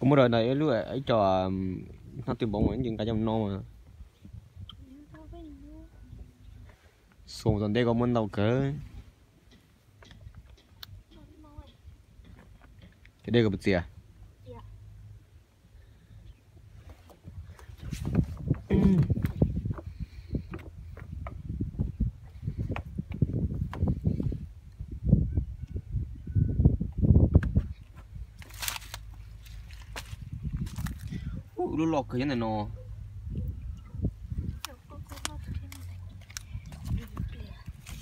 Kuv muab rau ntawm ib lub ib co hnab tw npoov mas yeej nqa coj mus no mas. Xuas tom ntej koj muab ntau kawg. Cov dej koj puas txias? Ub, lub loj kawg nyob ntawm no.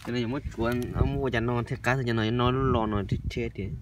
Cov no yuav muab tsuav, muab ua cas no thiaj qab, cov no no lub loj no thiab tias.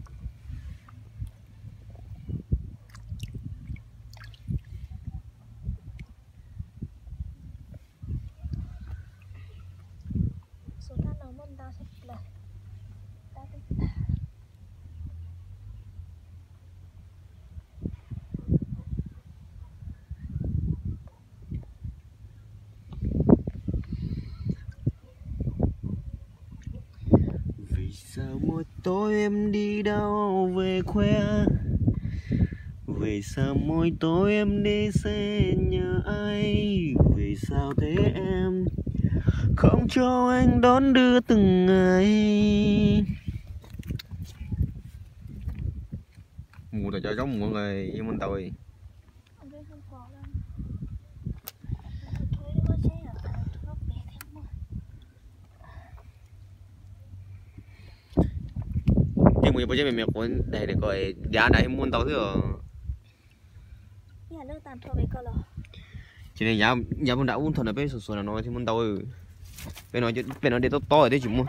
Vì sao mỗi tối em đi đâu về khuya? Vì sao mỗi tối em đi xe nhà ai? Vì sao thế em không cho anh đón đưa từng ngày? Mus tom cov zaub muag nqe yeej muaj ntau. Yeej mus yog pob zeb me me quav daig ko, yav nrad yeej muaj ntau xwb os. Ces yav puag nram ub thaum no peb xuas xuas no thiaj muaj ntau. Peb no de tob tob twb tsis muaj.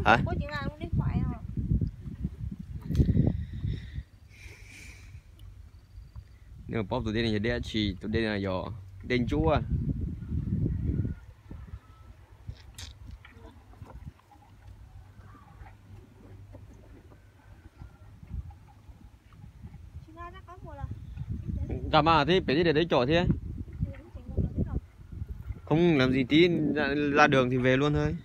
Ha, nej paub tus dej no yog dej dab tsi? Tus dej no yog dej ntsuab. Nqa mas thiab pem tib dej teb com thiab. Không làm gì tí, ra đường thì về luôn thôi.